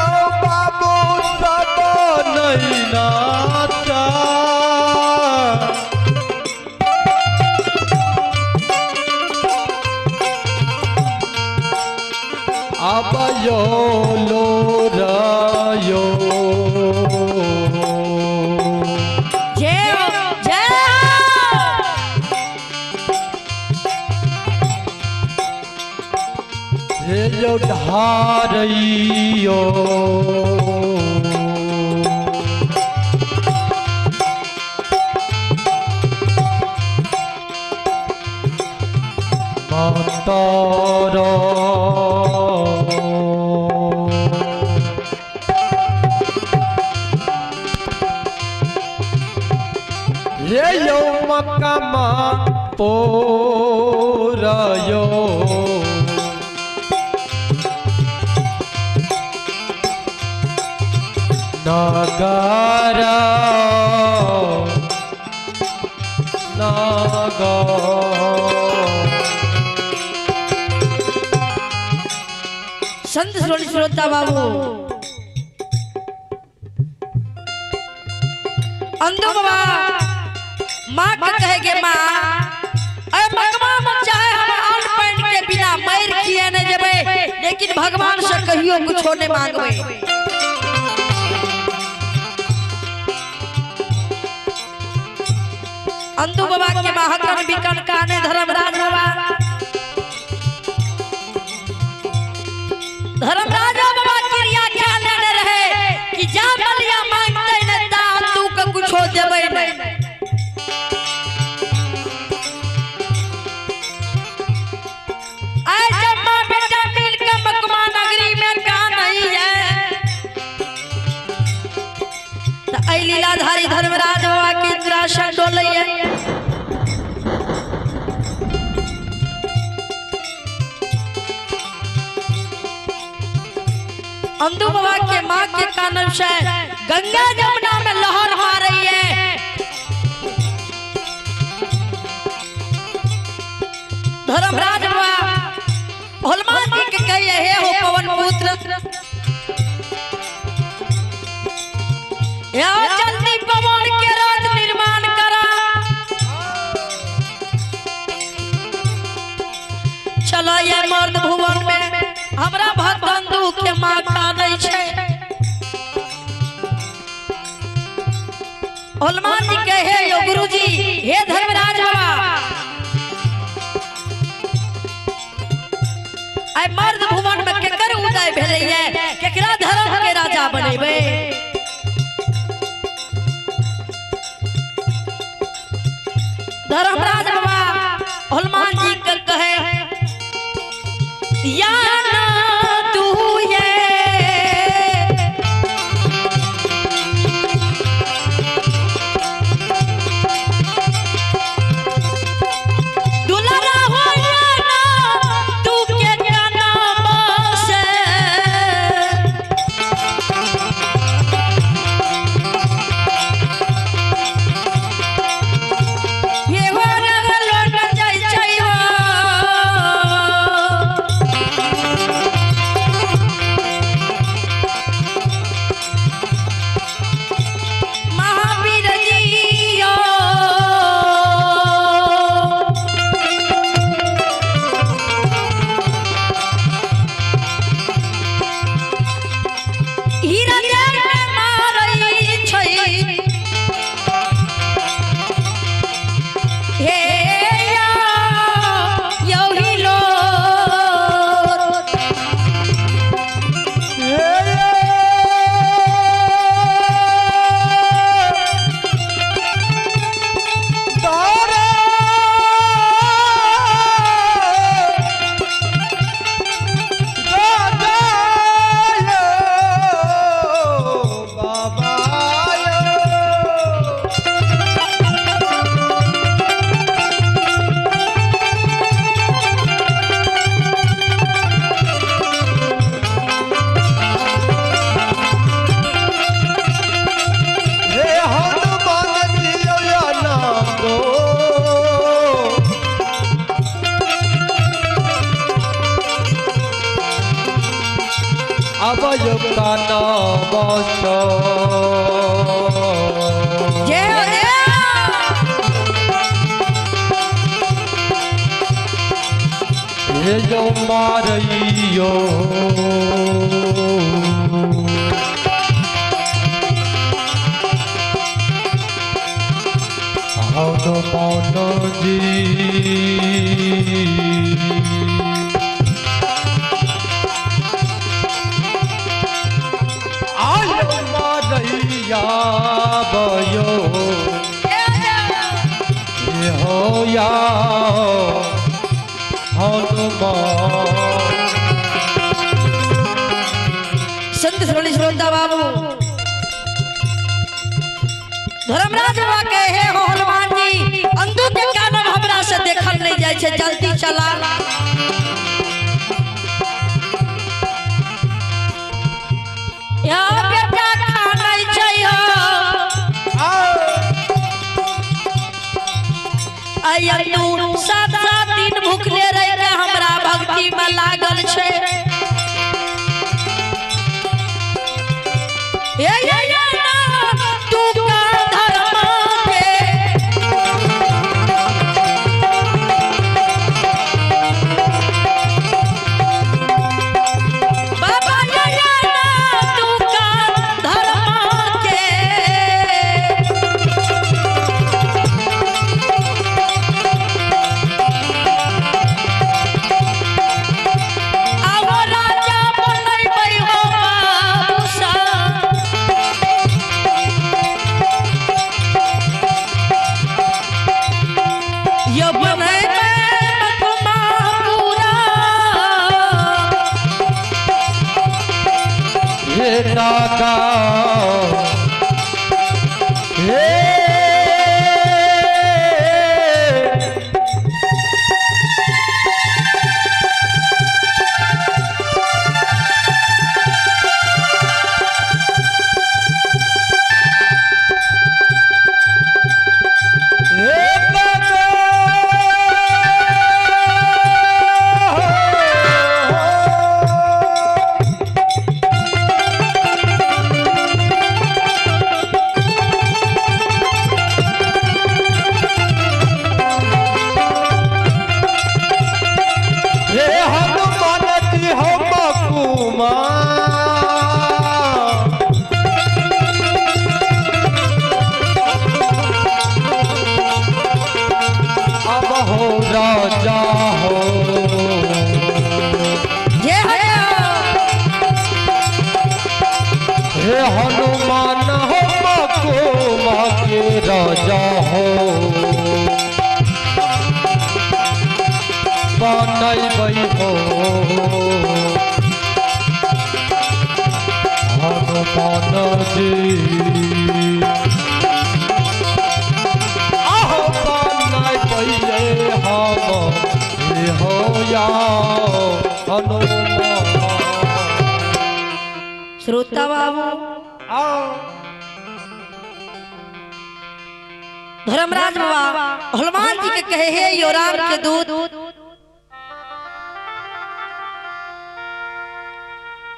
यो बाबू सब नहीं नाचा। अब यो लो रायो जय जय हे यो ढारइयो मातारा। ये यो मकमा पोरयो नागारा नागा। संत श्रोता बाबू अंधो बाबा माँ के कहेगे माँ अरे मकमा मन चाहे हम आउट पैंट के बिना मैर किए न जेबे, लेकिन भगवान से कहियो कुछ नहीं मांगबे। अंधो बाबा के माहकन बिकन काने धर्मराज बाबा धर्मराज बाबा क्रिया क्या लेने रहे कि जा बलिया मांगते न ता अंधू के कुछो देबे नहीं। बेटा मिल के मकमा नगरी में का नहीं है तो ऐ लीलाधारी धर्मराज बाबा के इंद्रासन डोले है। अंधू बाबा के माँ के कानन से गंगा जमुना में लहर मार रही है। धर्मराज बाबा हनुमान जी के कहिए हे हो पवन पुत्र या जल्दी पवन के रथ निर्माण करा, चलो ये मर्द भुवन में हमरा भक्त अंधू के माँ कानै छै। हनुमान जी के हे यो गुरु जी हे धर्मराज बाबा आई मर्द भुवन में केकर उदय भेलैये, केकरा धर्म के राजा बनेबे। धर्मराज बाबा हनुमान जी के कहे या ना तू ये दुलारा हो या ना तू के नाम से ये हो लौट जाय छै हो। महावीर जी यो हीरा में मारै छै हे या यही लो। बसो। जय हो जय। हे जो मारइयो हनुमान जी। आयो मारैया बयो ये हो या हनुमान। संत श्रोणी श्रोता बाबू धर्मराज बाबा कहे हे हो हनुमान जी, अंधू के कानब हमरा से देखल नहीं जाय छै, जल्दी चला। या बेटा खानै छै हो आई अंधू 7-7 दिन भूखले रह के हमरा भक्ति में लागल छै। ये ये ये ना तू का धर्म के बाबा, ये ये ना तू का धर्म के आओ राजा बनैबै हो बाबू सा। यो बनैबै मकुमा पूरा। हे काका हे हे काका हे हनुमान जी हम कुमार। अब हो राजा हो जय हो। हे हनुमान हो कुमार के राजा हो बनैबै हो हनुमान जी। आहो बनैबै हम हे हो या हनुमान। श्रोता बाबू आओ धर्मराज बाबा हनुमान जी के कहे हे यो राम के दूत,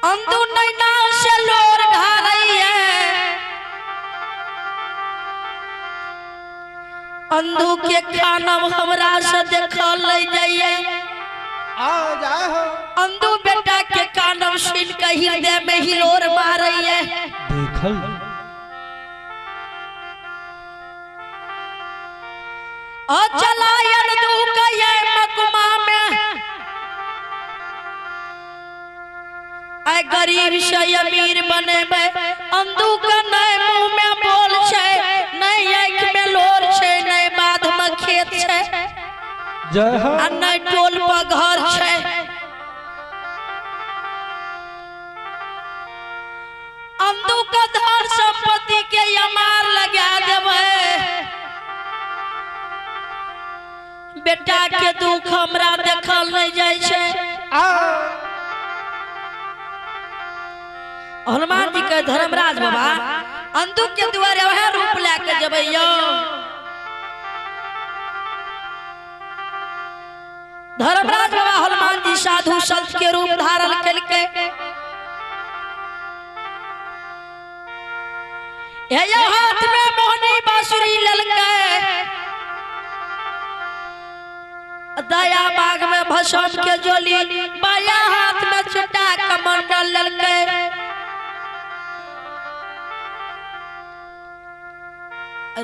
अंधू नैना से लोर ढारैये, अंधू के खाना हमरा से देखल नहीं जाइए। आओ जाए हो अंधू बेटा के कानम सुन के हृदय में हिलोर मारैये। देखल और चलायन दू के मकमा में आय गरीब से अमीर बनेबै, अंधू के नहीं मुंह में बोल छै, नहीं आँख में लोर छै, नहीं बाध में खेत छै, जय हो आ नहीं टोल पर घर छै। अंधू के धन संपत्ति के अमार लगा देबै, बेटा के दुख हमरा देखल नहीं जाय छै। हनुमान जी के धर्मराज बाबा अंधू के दुआरे वह रूप लए के जबै यौ। धर्मराज बाबा हनुमान जी साधु संत के रूप धारण कलकै। हे यो हाथ में मोहनी बांसुरी ललके, दया बाग में भसम के जोली, बाया हाथ में छुटा कमंडल ललके।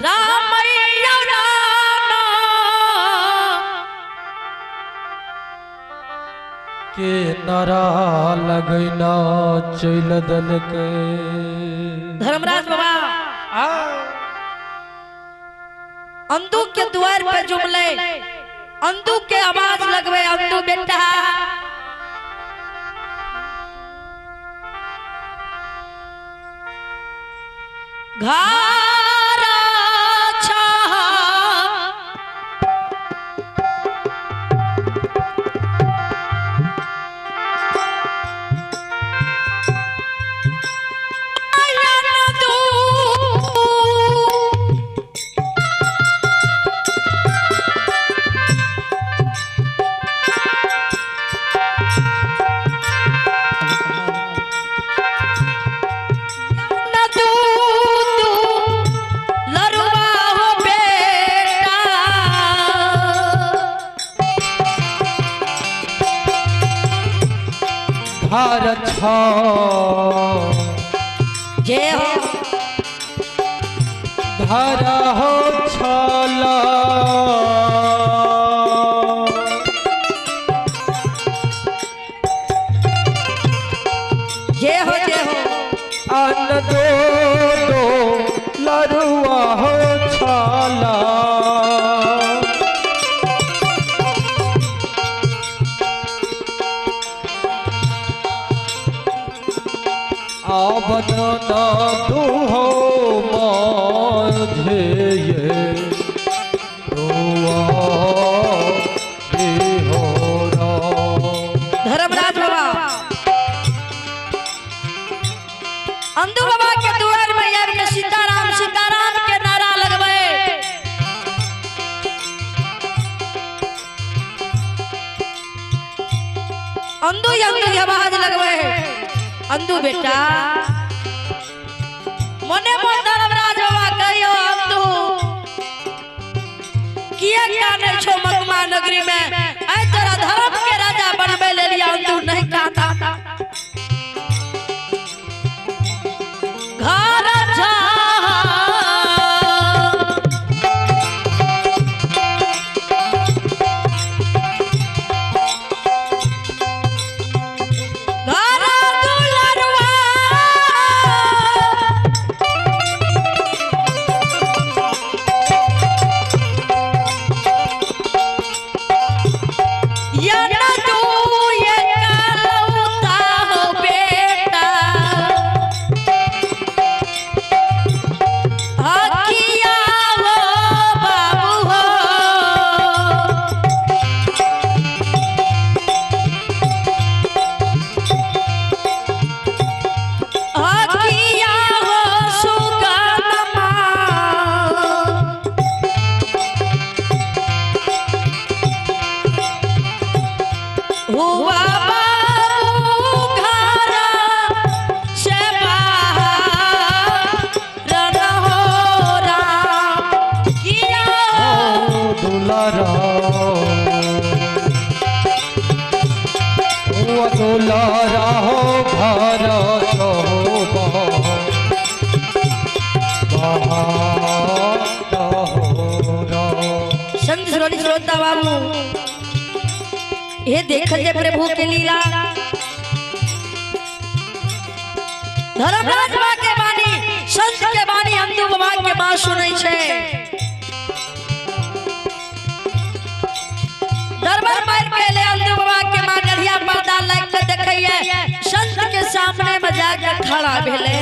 रामैया राम के नारा लगैना चल दलके। धर्मराज बाबा अंदू के द्वार पे जुमले, अंदू के आवाज लगवे, अंदू बेटा घर छा जय हो घर हो छला जय हो जय हो अन्न दो दो लरुआ हो छला। बदना तू हो माझे ये हो। धर्मराज बाबा अंदू बाबा के द्वार में आबि के सीताराम सीताराम के नारा लगवे। अंदू अंदू आवाज लगवे, अंदू बेटा मने मन धर्मराज बाबा कहियो अंदू किया काने छो मकमा नगरी में, ऐ तोरा धर्म के राजा बनबे ले लिया अंदू नहीं काता। घर जा दुलारा हो घर संत श्रोता बाबू ये देखल जे प्रभु के लीला। धर्मराज बाबा के बानी, संत के बानी अंदू बाबा के बात सुनै छै। दरबार मार के ले अंदू बाबा के मां डढ़िया पर्दा लग के देखैये, संत के सामने में जाके खड़ा भेले।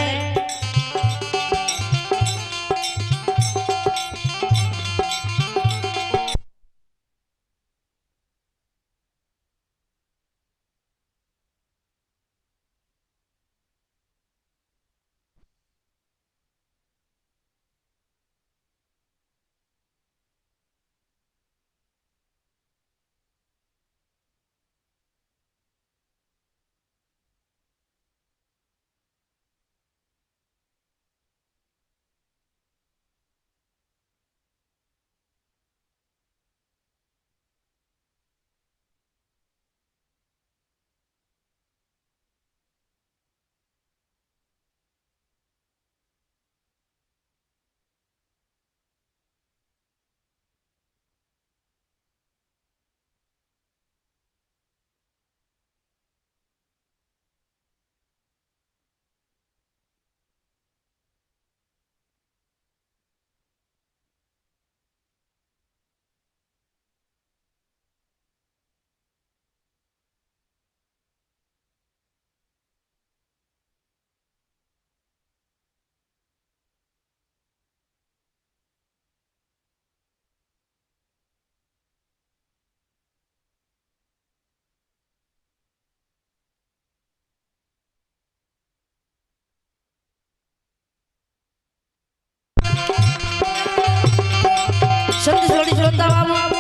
होता बाबू।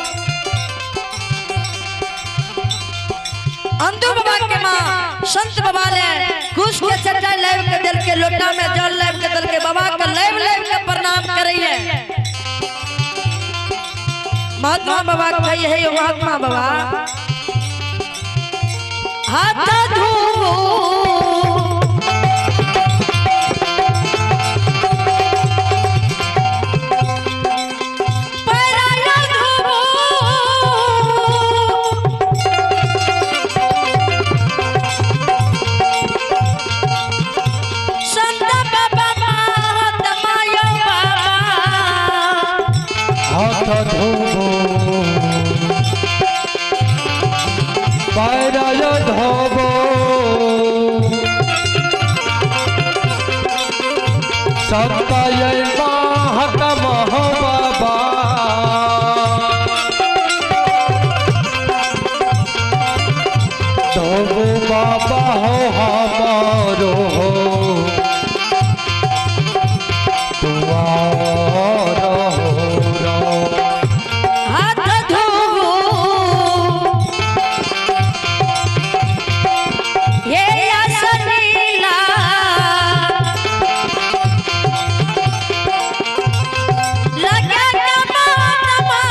अंधु बाबा के माँ संत बाबा ने कुश के चटाई लाइव के दिल के लोटा में जल लाइव के दिल के बाबा के लाइव लाइव के प्रणाम करैले। महात्मा बाबा कही है महात्मा बाबा हाथ धोबो बाबा हो हमारो हो दुआर हो हाथ धोबो हे असनीला लगे कमानमा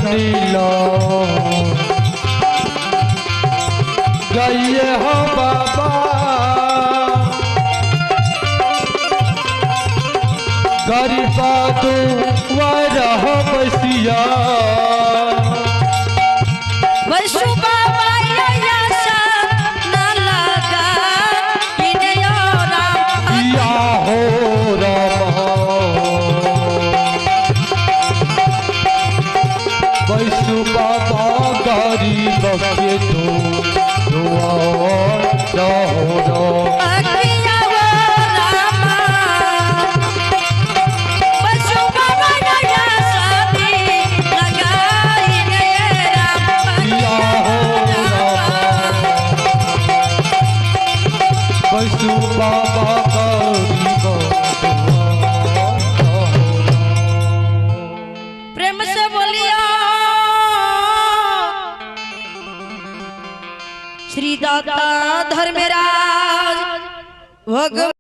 नीला गए हो बाबा गरीबा तू हो बसिया बसु बाबा या हो राम बैसु बाबा गरीब के तू दुआर रहो बैसु बाबा गरीब प्रेम से बोलियो श्री दाता धर्मराज भगवान।